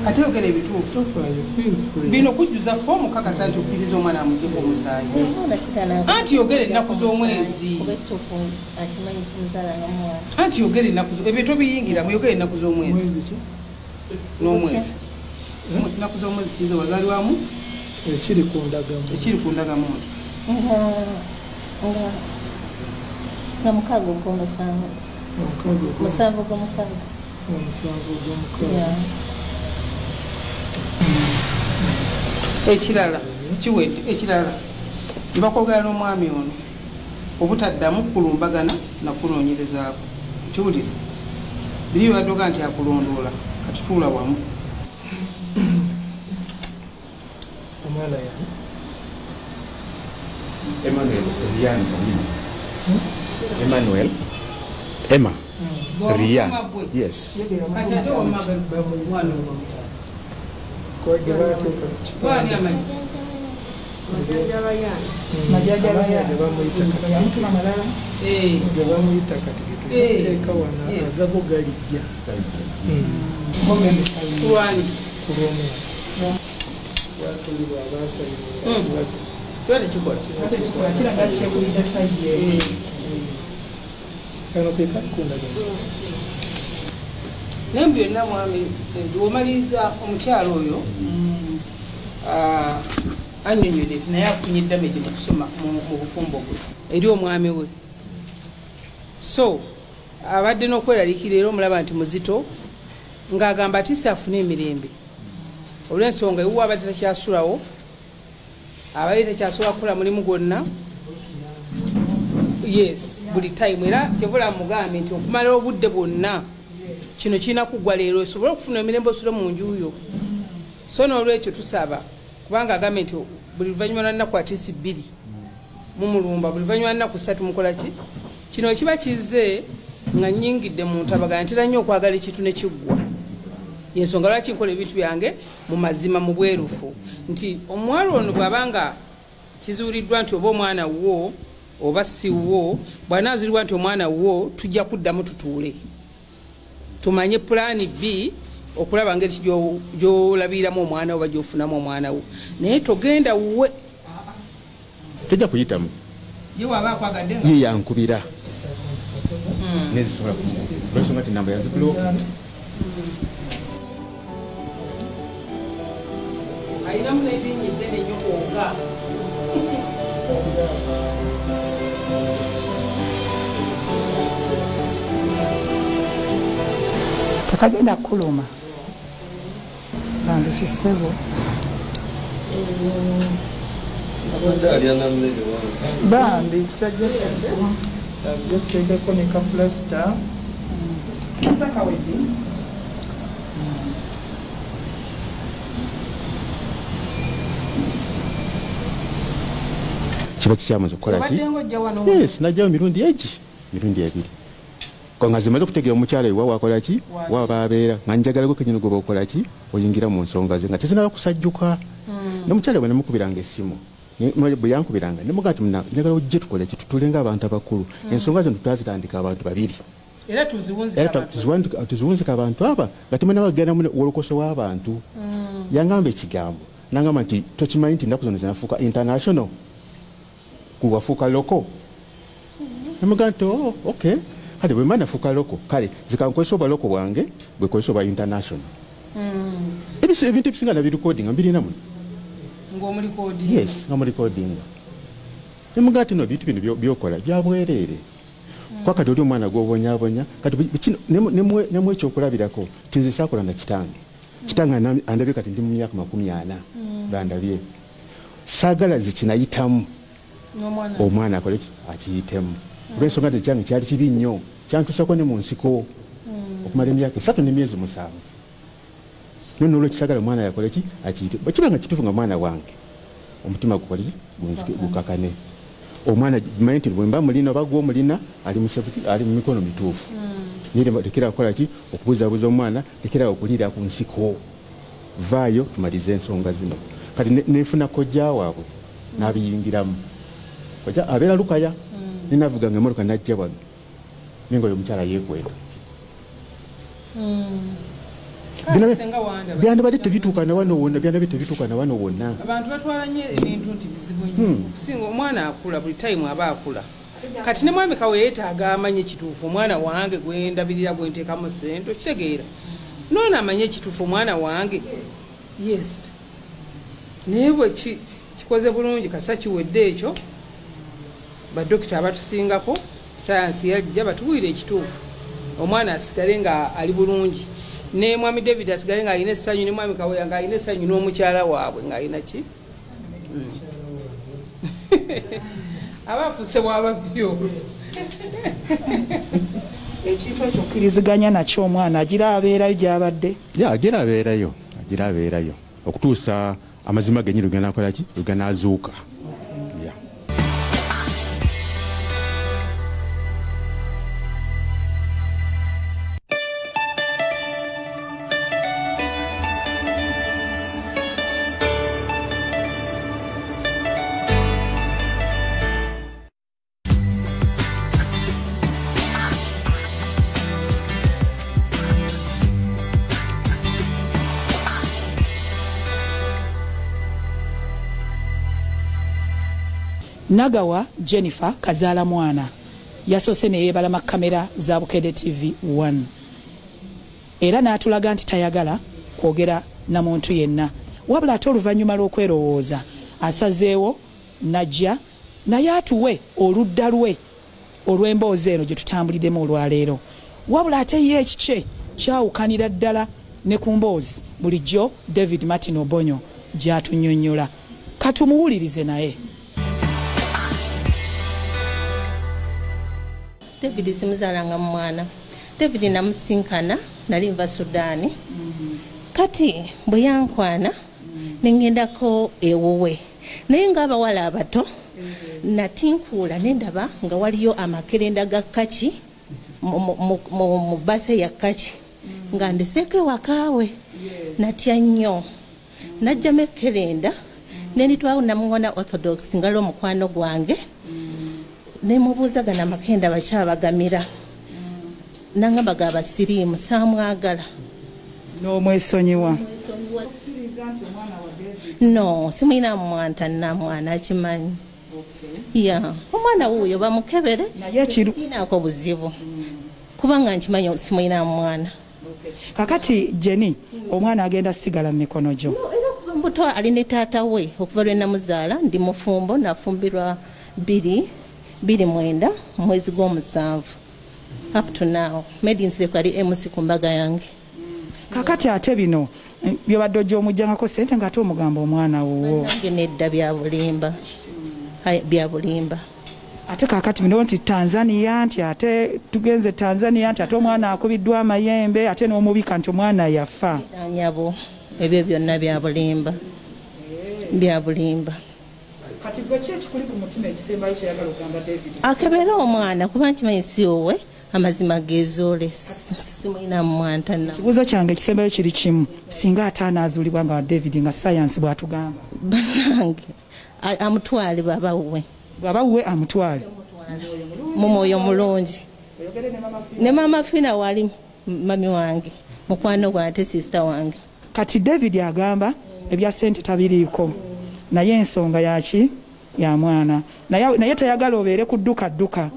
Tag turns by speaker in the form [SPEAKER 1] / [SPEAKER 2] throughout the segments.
[SPEAKER 1] Ate yogera ebituufu. Bino kujjuza foomu kakasa nti okkiriza omwana amuggyeko omusaayi. Anti yogera ennaku z'omwezi. Anti yogera ennaku ebyo tobiyingiramu, yogera ennaku z'omwezi. N'omwezi. Ennaku z'omwezi kizo wazaalibwamu?
[SPEAKER 2] Ekiri ku ndagamuntu.
[SPEAKER 1] Ekiri ku ndagamuntu.
[SPEAKER 3] Nga 6 ogw'omusanvu. 7 ogw'omukaaga.
[SPEAKER 2] 7 ogw'omukaaga.
[SPEAKER 1] Ekirala kiwedde. Ekirala nbakwogera n'omwami ono obutaddamu kulumbagana nakunoonyerezaako. Kiwulire biri byaddoga nti akulondoola, kati tuula wamu.
[SPEAKER 2] Omwana yani
[SPEAKER 4] Emmanuel Rian. Emmanuel Emma Rian. Yes.
[SPEAKER 1] Kati ate wammaga mwana
[SPEAKER 2] Bamuyita kati getuteeka wano agabo galijja kulw'omwana watulibwa abaasayinira kano ke kakundagano.
[SPEAKER 1] Naye mu byonna mwami womaliriza omukyalo oyo annyonnyodde nti naye afunye damage mu kusoma mu bufumbo bwe eri omwami we. So abadde n'okweraliikirira era omulaba nti muzito ng'agamba ati si afune emirembe olw'ensonga ewuwe abadde takyasulawo, abadde takyasobola kukola mulimu gwonna. Yes, buli time. Era kyevula mugambe nti okumala obudde bwonna kino kirina kuggwa leero osobole okufuna emirembe osule mu nju yo. So n'olwekyo tusaba kubanga agambye nti buli luvannyuma lwa nnaku atisi 2 mumulumba, buli luvannyuma lwa nnaku 3 mukola ki? Kino kiba kizze nga nnyingidde mu ntabagana, ntera nnyo okwagala ekintu ne kiggwa. Yensonga lwaki nkola ebintu byange mu mazima mu bwerufu nti omuwala ono bw'abanga kizuuliddwa nti oba omwana wo oba si wo, bw'anaazuulibwa nti omwana wo tujja kuddamu tutuule tumanye pulaani B okulaba ngeri gy'olabiriramu omwana wo oba gy'ofunamu omwana wo. Naye togenda wuwe.
[SPEAKER 4] Tojja kuyitamu.
[SPEAKER 1] Ye waba akwagadde nga
[SPEAKER 4] ye yankubira nezisobola lwensonga nti namba yazibulooka.
[SPEAKER 1] Alinamu n'erinnya eddene nnyo kwonka.
[SPEAKER 5] Tekagenda kuluma bambi kisebo. Bambi kisajja kyadde
[SPEAKER 2] azze kuteekako ne kapulasita.
[SPEAKER 5] Kawedde.
[SPEAKER 4] Kiba kikyamaze okukola ki? Yes, najjayo mirundi egi mirundi 2. Nga zimaze okutegeera omukyala ewa wakola ki waba abeera nga njagala gwe kennyini gwe okola ki oyingira mu nsonga ze nga tezinaba kusajjuka. N'omukyala bwe namukubiranga essimu bwe yankubiranga ne mugamba nti njagala ojje tukole ki tutule ng'abantu abakulu. Ensonga zino twazitandika abantu 2
[SPEAKER 1] era
[SPEAKER 4] tuziwunzika abantu aba nga temunaba kugenda mu wolokoso w'abantu. Yangamba ekigambo nangamba nti tokimanyi nti ennaku zino zinafuuka international kuwafuuka loko. Nemugamba nti oh, okay. Kale bwe mba nafuuka loko, kale zikankozesa oba loko bwange bwekozesa oba international. Ebintu ebisinga nabirekodinga mbirina muno.
[SPEAKER 1] Ng'omulikodinga?
[SPEAKER 4] Yes, nga mulikodinga. Nemugamba nti no ebintu bino byokola bya bwereere. Kuba kati oli omwana gw'obonyaabonya kati nemu ekyokulabirako nti nze saakola na kitange. Kitange andabye kati ndi mu myaka 40 bandabye. Saagala nze kinayitamu omwana akole ki akiyitemu. Olw'ensonga nti ekyange kyali kibi nnyo kyantuusako ne mu nsiko okumala emyaka 3 n'emyezi 7. Nolwekyo saagala omwana yakole ki akiyite. Bwe kiba nga kituufu nga mwana wange omutima gukole ki gukakane. Omwana manyi nti bwe mba mulina oba gw'omulina ali mu safety, ali mu mikono mituufu. Naye lekera kukola ki okubuzaabuza omwana, lekera okuliira ku nsiko. Vaayo tumalize ensonga zino. Kati nefuna kojja waabwe n'abiyingiramu. Kojja abeera Lukaya. Ninavuganga emmotoka najja wano naye nga oyo omukyala yeekweka. Byandibadde tebituukana wano wonna, byandibadde tebituukana wano wonna.
[SPEAKER 1] Abantu batwala nnyo ebintu nti bizibu nnyo. Okusinga omwana akula, buli time aba akula. Kati ne mwami Kawe yeetaaga amanye ekituufu, omwana wange gwe ndabirira gwe nteekamu ssente, okitegeera. Noono amanye ekituufu omwana wange. Yes. Naye bwe kikoze bulungi kasa kiwedde ekyo, badokita abatusingako, sayansi yajja batubuulire ekituufu. Omwana asigale nga ali bulungi. Ne mwami David asigale ng'alina essanyu, ne mwami Kaweya ng'alina essanyu, n'omukyala waabwe ng'alina ki? Aba afuuse bw'ababiri olwo.
[SPEAKER 5] Ekintu ekyo okkiriziganya nakyo, omwana agira abeerayo gy'abadde?
[SPEAKER 4] Ya, agira abeerayo, agira abeerayo okutuusa amazima gennyini luganaakola ki? Luganaazuuka. Yeah.
[SPEAKER 5] Nagawa Jennifer Kazaala mwana yasoose ne yeebalama kamera za Bukedde TV 1 era n'atulaga nti tayagala kwogera na muntu yenna, wabula ate oluvannyuma lw'okwerowooza asazeewo najja naye atuwe oludda lwe olw'emboozi eno gye tutambuliddemu olwaleero. Wabula ate ye ekikye kyawukanira ddala ne ku mboozi bulijjo David Martin Obonyo gy'atunnyonnyola. Katumuwulirize naye.
[SPEAKER 3] David simuzaalanga mwana. David namusinkana nali nva Sudaani. Kati bwe yankwana ne ŋŋendako ewuwe, naye ng'abawala abato natinkuula ne ndaba nga waliyo amakerenda ga kaki mu bbaase ya kaki nga ndeseeko ewakaawe. Natya nnyo, najjamu ekkerenda ne nditwawo Namuŋŋoona Orthodox nga lw'omukwano gwange, ne mubuuza gano amakenda bakyabagamira, nangamba ga basiriimu, saamwagala.
[SPEAKER 5] N'omwesonyiwa?
[SPEAKER 3] No, simulina mwana, tanna mwana akimanyi. Ya, omwana wuuyo bamukebere, kirinaako buzibu kubanga nkimanyi simulina mwana.
[SPEAKER 5] Kakati Jenny, omwana agenda sigala mu mikono gyo?
[SPEAKER 3] Era okuva mbuto ali ne taata we, okuva lwe namuzaala ndi mufumbo, nafumbirwa 2009 mwezi gw'omusanvu up to now. Made in ali MC ku mbaga yange.
[SPEAKER 5] Kakati ate bino byobadde ojja omuggyangako ssente ng'ate omugamba omwana wuwo?
[SPEAKER 3] Nedda, bya bulimba, bya bulimba.
[SPEAKER 5] Ate kakati bino nti Tanzania, nti ate tugenze Tanzania, nti ate omwana akubiddwa amayembe, ate n'omubika nti omwana yafa.
[SPEAKER 3] Nyabo, ebyo byonna bya bulimba, bya bulimba.
[SPEAKER 5] Kati gwe ki ekikuli ku mutima ekisembayo ky'oyagala okugamba David?
[SPEAKER 3] Akebere omwana kuba nkimanyi si wowe, amazima geezoole, simulina mwana tanna.
[SPEAKER 5] Ekibuuzo kyange ekisembayo kiri kimu, singa ate anaazuulibwa nga David nga sayansi bw'atugamba?
[SPEAKER 3] Bannange, amutwale baba wuwe.
[SPEAKER 5] Baba wuwe amutwale?
[SPEAKER 3] Mu mwoyo mulungi. Ne Mama Fina wali mami wange, mukwano gwange ate sisita wange.
[SPEAKER 5] Kati David agamba ebya ssente tabiriiko, naye ensonga yaki ya mwana, naye tayagala obeere ku dduka dduka,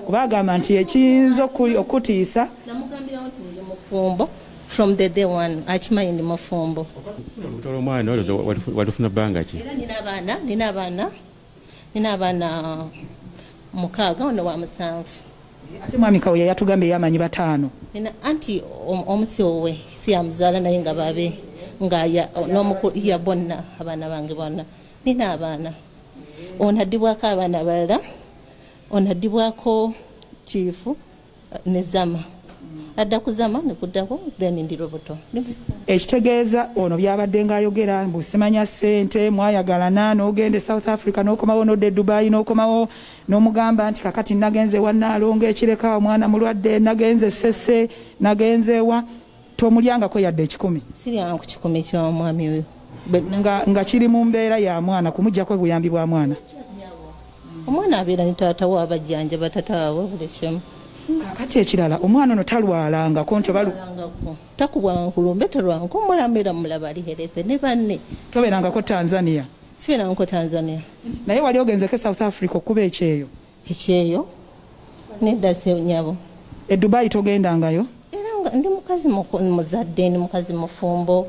[SPEAKER 5] kuba agamba nti ekiyinza okutiisa.
[SPEAKER 3] Namugambirawo nti ndi mufumbo from the day one, akimanyi ndi mufumbo.
[SPEAKER 4] Olubuto lw'omwana olwo walufuna bbanga ki?
[SPEAKER 3] Era nina abaana 6, ono wa 7.
[SPEAKER 5] Ate mwami Kaweya yatugambye yamanyi 5.
[SPEAKER 3] Nina anti omusi wowe si yamuzaala naye nga babe nga ya bonna abaana bange bonna. Nina abaana, ono addibwako abaana abalala, ono addibwako kiifu ne Zama, adda ku Zama ne kuddako, then ndi lubuto.
[SPEAKER 5] Ekitegeeza ono byabadde ng'ayogera mbu simanya ssente mwayagalana n'ogenda e South Africa n'okomawo n'odda e Dubai n'okomawo n'omugamba nti kakati nagenze wa Nnaalongo ekireka omwana mulwadde, nagenze Ssese, nagenze wa, tomulyangako yadde 1,000?
[SPEAKER 3] Siryanga ku 1,000 ky'omwami oyo.
[SPEAKER 5] Nga kiri mu mbeera ya mwana, kumuggyako obuyambi bwa mwana.
[SPEAKER 3] Omwana abeera ne taata we, abajjanjaba taata waabwe buli kimu.
[SPEAKER 5] Kakati ekirala, omwana ono talwalangako nti
[SPEAKER 3] Takubwanga kulumbe, talwangako, mulamira mulaba ali healthy ne banne.
[SPEAKER 5] Tobeerangako Tanzania?
[SPEAKER 3] Sibeerangako Tanzania.
[SPEAKER 5] Naye wali ogenzeko South Africa okuba ekyeyo?
[SPEAKER 3] Ekyeyo nedda, nyabo.
[SPEAKER 5] E Dubai togendangayo?
[SPEAKER 3] Era ndi mukazi muzadde, ndi mukazi mufumbo,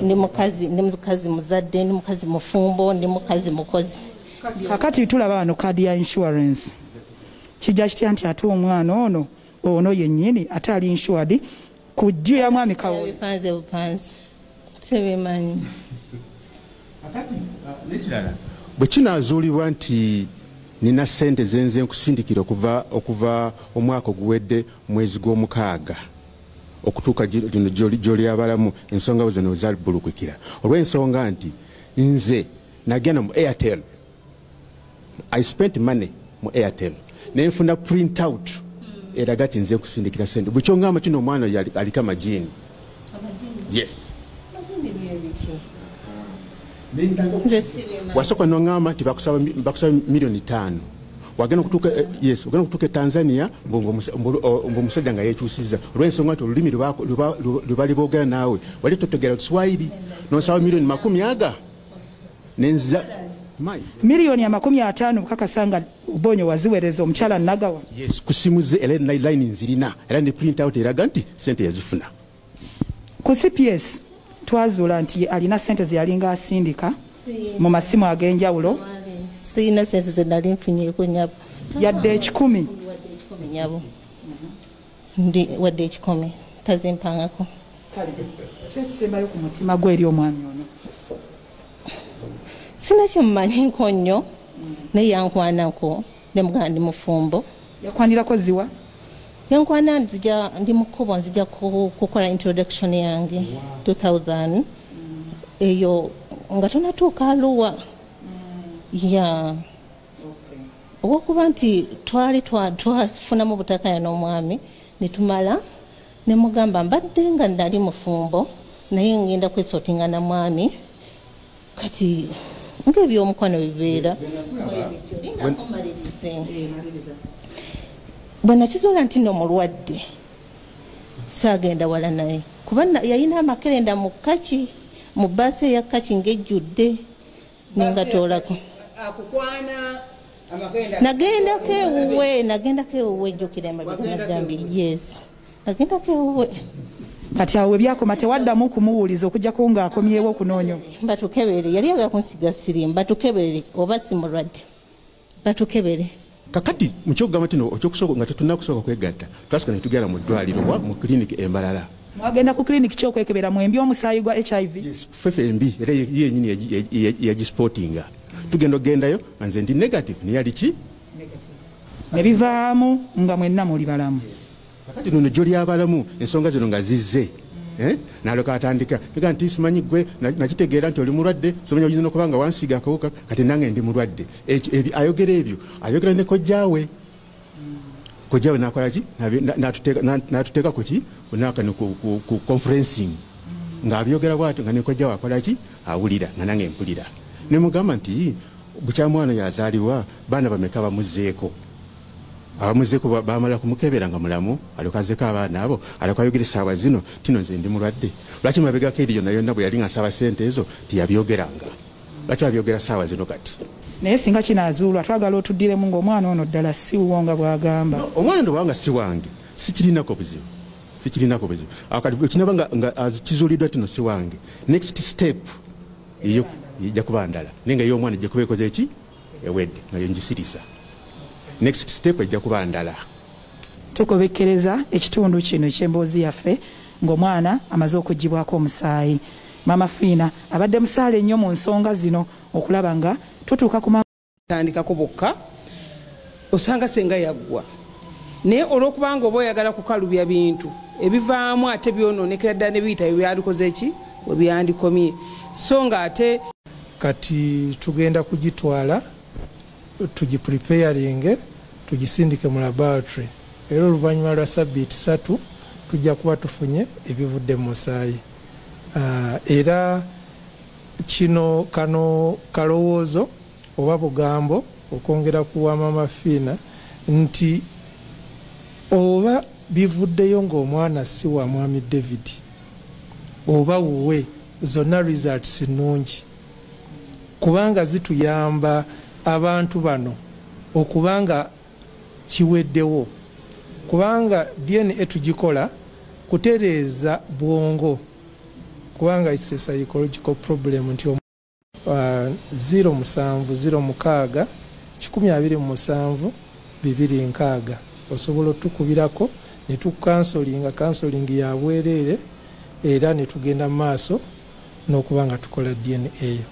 [SPEAKER 3] ndi mukazi muzadde, ndi mukazi mufumbo, ndi mukazi mukozi.
[SPEAKER 5] Kakati tulaba wano kaadi ya insurance. Kijja kitya nti ate omwana ono yennyini ate ali insured ku jju ya mwami Kawoya?
[SPEAKER 3] Bipanze bupanze, tebimanyi.
[SPEAKER 4] Kakati n'ekirala, bwe kinaazuulibwa nti nina ssente zenze nkusindikira okuva omwaka oguwedde mwezi gw'omukaaga okutuuka lino gy'oli abalamu, ensonga zino zalibulukukira olw'ensonga nti nze nagenda mu Airtel, I spent money mu Airtel nenfuna print out eraga ti nze nkusindikira ssente. Bwe kyongamba kino omwana aliko amajini. Yes. Wasooka noŋŋamba nti bakusaba 5 miliyoni, wagenda okutuuka, yes, ogenda okutuuka e Tanzania ng'omusajja nga yeekyusizza olw'ensonga nti olulimi lwe bali boogera naawe wali totegeera Kiswahili, n'osaba miliyoni 20 aga nenza.
[SPEAKER 5] 50 miliyoni bukakasa nga Obonyo waziweereza omukyala Nagawa?
[SPEAKER 4] Yes, ku simu ze, era line nzirina, era ne print out eraga nti sente yazifuna.
[SPEAKER 5] Ku CPS twazuula nti alina sente ze yalinga asindika mu masimu ag'enjawulo.
[SPEAKER 3] Sirina sente ze nali nfunyeeko, nyabo.
[SPEAKER 5] Yadde 100?
[SPEAKER 3] Wadde 100, nyabo. Ndi wadde 100 tazimpangako.
[SPEAKER 5] Kyekisembayo ku mutima gwe eri omwami ono?
[SPEAKER 3] Sina kyemumanyiko nnyo, naye yankwanako nemugamba ndi mufumbo.
[SPEAKER 5] Yakwanirako ziwa?
[SPEAKER 3] Yankwana nzija ndi mukubo, nzija kukola introduction yange 2000 eyo nga tonatuuka Aluwa ya olwokuba nti twali twafunamu butakaya n'omwami, netumala nemugamba mbadde nga nali mufumbo, naye ngenda kwesortinga na mwami. Kati ngaebyomukwano bibeera lindako malirize. Bwe nakizuula nti nno mulwadde, saagenda wala naye kuba yalina amakerenda mu kaki, mu baasi eya kaki ng'ejjudde, nengatoolako.
[SPEAKER 1] Akukwana amakerenda?
[SPEAKER 3] Nagendako ewuwe, nagendako ewuwe, jjukira emabega nagambye yes, nagendako ewuwe.
[SPEAKER 5] Kati awo webyakoma, tewaddamu kumuwuliza okujjako ng'akomyewo okunoonya?
[SPEAKER 3] Batukebere, yali agala kunsiga sirimu, batukebere oba si mulwadde, batukebere.
[SPEAKER 4] Kakati mukyokugamba tino okyokusooka nga tetunna kusooka kwegatta, twasooka ne tugenda mu ddwaliro wa mu kiliniki embalala.
[SPEAKER 5] Mwagenda ku kiliniki kyokwekebera mwembi omusaayi gwa HIV?
[SPEAKER 4] Yes, fefe embi, era ye yenyini yagispotinga. Tugenda okugendayo nga nze ndi negative, naye ali ki?
[SPEAKER 5] Ne bivaamu nga mwenna muli balamu.
[SPEAKER 4] Kakati nono gyoli abalamu ensonga zino nga zizze, eh? Nalyoka atandika ega nti simanyi gwe nakitegeera nti oli mulwadde, simanyi oyinza nokuba nga wansiiga akawuka, kati nange ndi mulwadde. Ayogera ebyo, ayogera ne kojjaawe. Kojjaawe nakola ki? N'atuteeka ku ki onakano ku conferencing ng'abyogera bwatyo, nga ne kojjaawe akola ki? Awulira nga nange mpulira. Nemugamba nti bukyamwana yazaalibwa baana bameka bamuzzeeko? Abamuzeeko bamala kumukebera nga mulamu, alyoka azzeko abaana abo, alyoka ayogera essaawa zino tino nze ndi mulwadde. Lwaki mabegako eri yonna yonna bwe yali nga nsaba sente ezo teyabyogeranga? Lwaki abyogera ssaawa zino kati?
[SPEAKER 5] Naye singa kinaazuulwa, twagala otuddiremu ng'omwana ono ddala si wuwo nga bw'agamba.
[SPEAKER 4] Omwana ndo bwanga si wange, sikirinako buzibu, sikirinako buzibu. Awo kati ekinaba nga kizuuliddwa tino si wange, next step eyo ejja kuba ndala, naye nga ey'omwana ejja kuba ekoze eki ewedde nga yengisirisa. Next step ejja kuba ndala.
[SPEAKER 5] Tukobekkereza ekitundu kino eky'emboozi yaffe ng'omwana amaze okugibwako omusaayi. Maama Fiina abadde musaale nnyo mu nsonga zino okulaba nga tutuuka ku
[SPEAKER 1] Tandikako bokka, osanga senga yaggwa, naye olwokubanga oba oyagala kukalubya bintu ebivaamu ate byonoonekera ddala ne biyita byebyandikoze ki we byandikomye, so nga ate
[SPEAKER 2] Kati tugenda kugitwala tugipreparinge, tugisindike mu laboratory, era oluvannyuma lwa sabbiiti 3 tujja kuba tufunye ebivudde mu musaayi. Era kino kano kalowoozo oba bugambo okwongera kuwa Mama Fiina nti Oba bivuddeyo ng'omwana si wa mwami David oba wuwe, zonna results nnungi, kubanga zituyamba abantu bano okubanga kiweddewo, kubanga DNA tugikola kutereeza bwongo, kubanga it's a psychological problem. Nti 07 06 127 260 osobola otukubirako ne tukansolinga, kansoling ya bwereere, era ne tugenda mu maaso n'okuba nga tukola DNA eyo.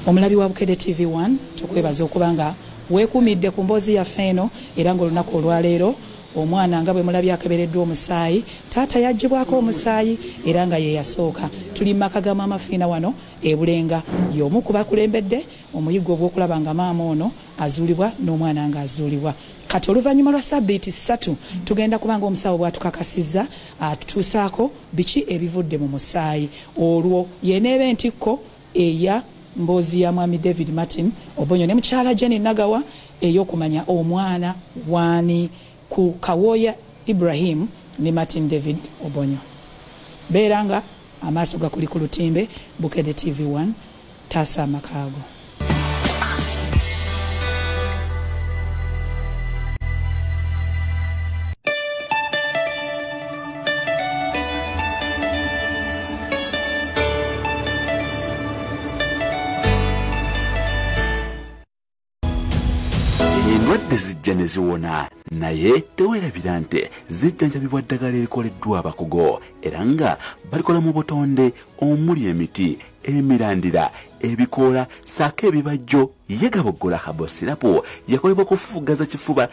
[SPEAKER 5] Omulabi wa Bukedde TV 1, tukwebaza okuba nga weekuumidde ku mboozi yaffe eno, era ng'olunaku olwaleero omwana nga bwe mulabye akebereddwa omusaayi, taata yaggyibwako omusaayi era nga ye yasooka. Tuli mu maka ga Maama Fiina wano e Bulenga, y'omu ku bakulembedde omuyiggo ogw'okulaba nga maama ono azuulibwa n'omwana ng'azuulibwa. Kati oluvannyuma lwa sabbiiti 3 tugenda kubanga omusawo bw'atukakasizza atutuusaako biki ebivudde mu musaayi, olwo yeneeba entikko eya mboozi ya mwami David Martin Obonyo ne mukyala Jenny Nagawa ey'okumanya omwana waani ku Kawooya Ibrahim ne Martin David Obonyo. Beera nga amaaso gakuli ku lutimbe, Bukedde TV 1, taasa amakaago.
[SPEAKER 6] Endwadde zijja ne ziwona, naye teweerabira nti zijjanjabibwa ddagala erikoleddwa abakugu, era nga balikola mu butonde omuli emiti, emirandira, ebikoola ssaako ebibajjo. Ye Gaboggola Herbal Syrup yakolebwa kufugaza kifuba.